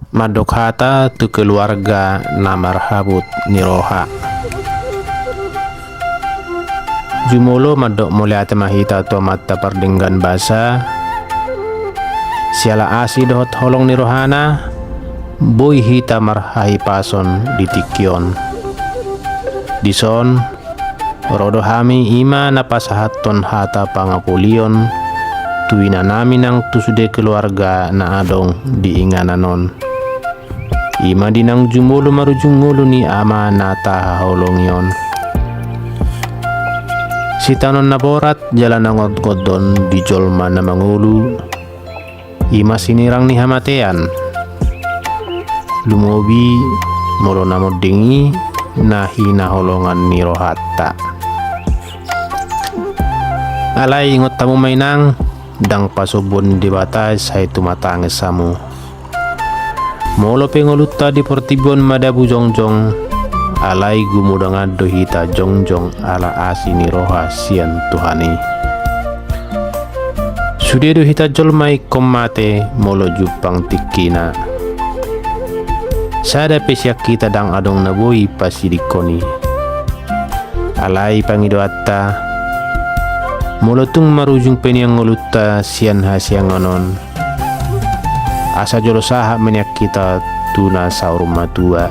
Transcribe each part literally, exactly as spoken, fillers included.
Mandok hata tu keluarga na marhabot ni roha. Jumolo mandok mauliate ma hita tu Amanta pardenggan basa, siala asi dohot holong ni rohana, boi hita marhahipason di tingki on. Dison, ro do hami i ma na pasahathon hata pangapulion tu inanami nang tu sude keluarga na adong di inganan on. I ma di nang jumolo marujung ngolu ni ama na tahaholongi on. Sitaonon na borat jala na ngotngoton di jolma na mangolu, i ma sinirang ni hamatean. Lumobi molo na monding i na hinaholongan ni rohanta. Alai ingot hamu ma inang, ndang pasombuon ni Debata sai tumatangis hamu. Molo pe ngolunta di portibi on madabu jongjong, alai gumodongan do hita jongjong ala asi ni roha sian Tuhan i. Sude do hita jolma ingkon mate molo jumpang tingkina. Sada pe sian hita ndang adong na boi pasidingkon i. Alai pangidoanta, molo tung marujung pe nian ngolunta sian hasiangan on, asa jolo sahat ma nian hita tu na saur matua.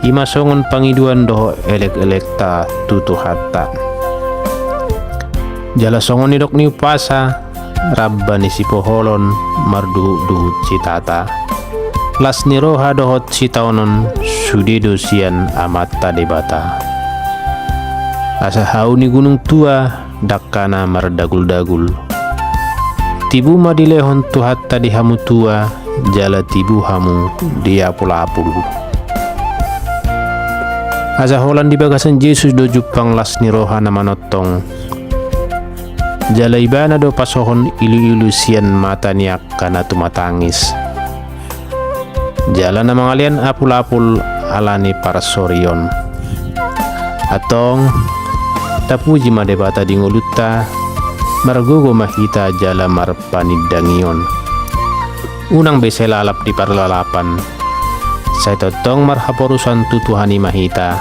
I ma songon pangidoan dohot elek-elekta tu Tuhanta. Jala songon nidok ni umpasa, ramba ni sipoholon marduhut-duhut sitata. Las ni roha dohot sitaonon sude do sian Amanta Debata. Asa hau ni gunung tua, dangkana mardagul-dagul. Tibu ma dilehon Tuhanta di hamu tua, jala tibu hamu diapul-apul. Asa holan di bagasan Jesus do jumpang las ni roha na manongtong. Jala Ibana do pasohon ilu-ilu sian mata ni angka na tumatangis. Jala na mangalean apul-apul ala ni parsorion. Antong, tapuji ma Debata di ngolunta, margogo ma hita jala marpanindangion. Unang be sai lalap di parlalapan. Sai tongtong marhaporusan tu Tuhan i ma hita,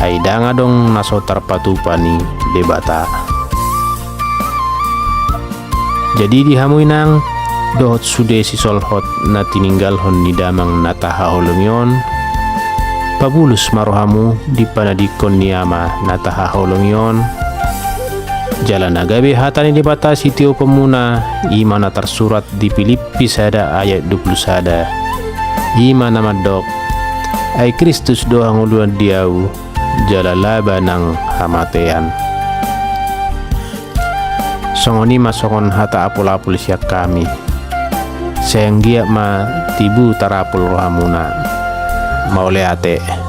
ai ndang adong na so tarpatupa ni Debata. Jadi di hamu inang, dohot sude sisolhot na tininggalhon ni damang na tahaholongi on, pabulus ma rohamu di panadingkon ni ama na tahaholongi on, jala na gabe hata ni Debata sitioponmuna, i ma na tarsurat di Pilippi sada ayat dua pulu sada, i ma na mandok, ai Kristus do hangoluan di ahu, jala laba nang hamatean. Songon i ma songon hata apul-apul sian hami. Sai anggiat ma tibu tarapul rohamuna. Mauliate.